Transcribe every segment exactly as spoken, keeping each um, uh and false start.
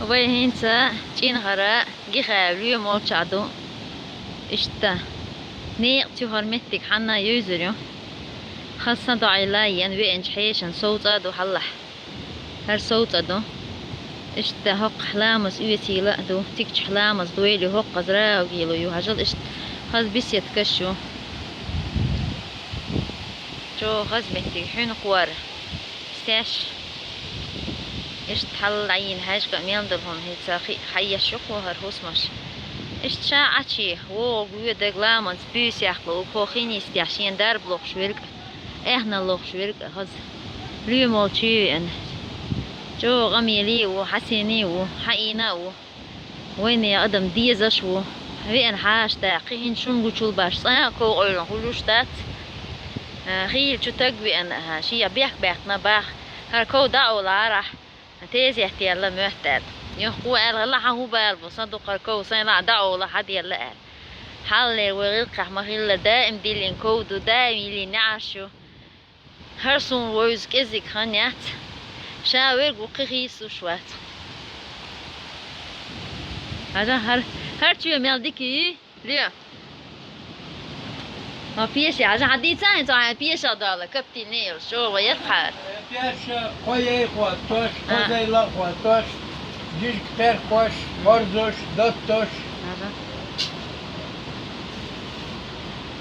Вай хӀинца ЧӀинхара Гихаев лоьма волчохь ду. Иштта. Некъа цу хӀара меттиг хьанна йовзур ю. Хаза сан доӀийла а йен веанчу хьешан сов цӀа а ду хьаллахь. ХӀара сов цӀа ду. Иштта хӀокхахь ламаз оьцийла а ду. Цигачохь ламаз дойла ю, хӀокхуза равгийла ю. Хьажал иштта хаза беседкаш ю. Чо хаза меттиг хьуьнхор. Стеш. Иштта хьал дӀайина хьаьжка а мел долу хӀума хӀинца хи-, хьаеш ю кхо хӀара хӀусамаш. Иштта ша Ӏачий, вогӀу воьдург ламанца буьйса яккха луург, хӀо хин йистехь шен дарба лохуш верг а, эхна лохуш верг а хаза. Лоьма волчу веана. ЧӀогӀа гӀамелий а ву, хьасений а ву, хьаийна а ву. Вайна адам дезаш а ву. Веана хьаша даккхий, хӀинца шуна гучул баш цкъа а ков къевлина хуьлуш дац. А, хийла чу таг веана, а, шех бехк баьккхина баха. ХӀара ков дӀаовлахьара ахь, тезет яьлла моьтту аьлла. Юха кхо аьлла, хӀан хӀун бала бу, сан дукхара ков, сайн лаьа дӀаовла, хьан делла аьлла. Хьалле вай гӀиллакхехь ма-хиллара, даим диллина ков ду, даим йиллина неӀарш ю. ХӀара суна вевза кӀезиг хан яц. Ша верг ву кхин хийцалуш вац. ХӀара, хӀара, хӀара чоь мел дика юй? Ле. Ма пеша, хьажа хьан дийца хьайн цо хьайн пеша а долу, каптийна йолуш, чӀогӀа яра хьара. Пеша кхо яй хӀоттош, кхо зайла а хӀоттош, жижиг кхерхош, хӀорзош, доттош. ХӀара.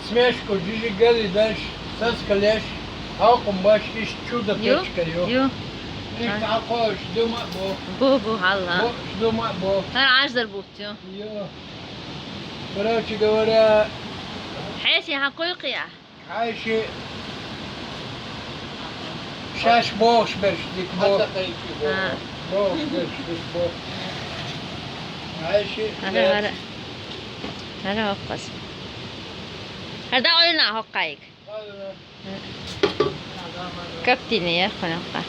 Смешку жижиг галидеш, саскалеш, хьалкхумбаш, иштта чудо печка ю. Ю. Иштта хьалкхош дума а бу. Бу, бу, хьалла. Бу, дума а бу. ХӀара Ӏаждар бутт ю. Ю. Короче говоря, хьеший хьан кхойкхий ахь? Хьаьший шаьш бохуш берш дика боху. А. Бохуш берш дика боху. Хьаьший. ХӀара, хӀара. ХӀара хӀокхуза. ХӀара дӀа ойла хӀокхайга. Каптийна яра хӀокху.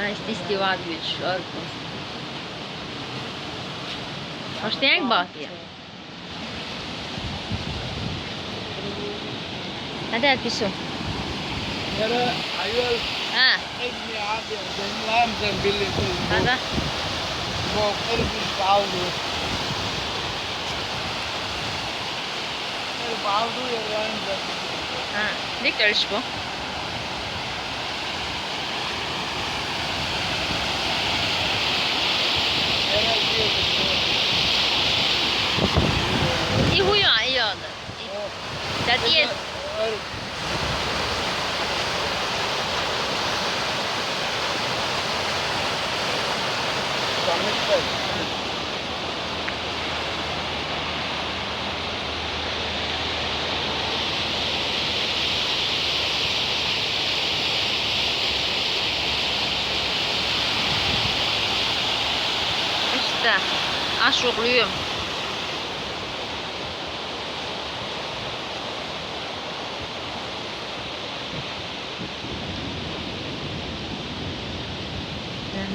Ай, стисти вагӀа дуьйцуш, оргу. Хьо стенга бахкий? Хьан даьлла пишу? Яра хьайол. А. Хьайгни хьан ден, ден ламзан билли. Хьан да? Бо, кӀирбиш бӀалду. КӀир бӀалду яра ламзан билли. А, дика уьш бу. И хӀун ю, и йода? И. Дадиз. Иштта, Ӏаш ву-кх лоьма.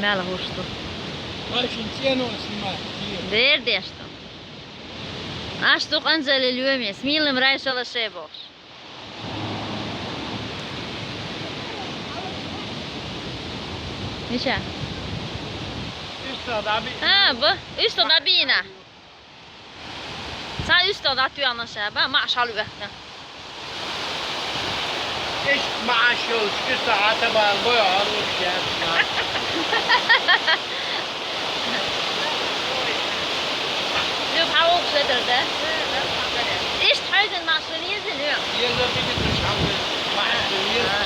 Мел хӀуш ду. Башин цӀено снимать. Дер деш ду. Аш ду къанзале лоьме, смелым рай шалаше бохуш. Миша. Уьстагъ дӀаби-. А, бу, уьстагъ дӀабийна. Цхьа уьстагъ дӀатоьхна ша, ба, маӀаш хьалавоьхна. Иштта маӀаш йолчу уьстагӀа тӀабала бой хьалуш яц нах. Юха хьан вогӀуш ветар да? Иштта хьоьган маӀаш хила еза, ю? Еза, бигиташ хьан маӀаш хила еза. А.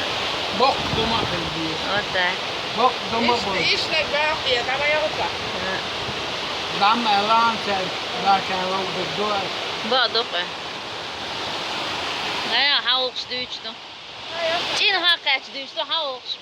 Боккха дума хила деза. Вот так. Боккха дума бу. Иштта, иштта бакъ я, дама я гӀуса. А. Дам аьлла, цаьрга лакхара вовдур ду ас. Бакъ ду-кх. Ай, хьан вокхуш дуьйцу ду? ЧӀина хьан кхаьчча дуьйцу ду, хьан вокхуш?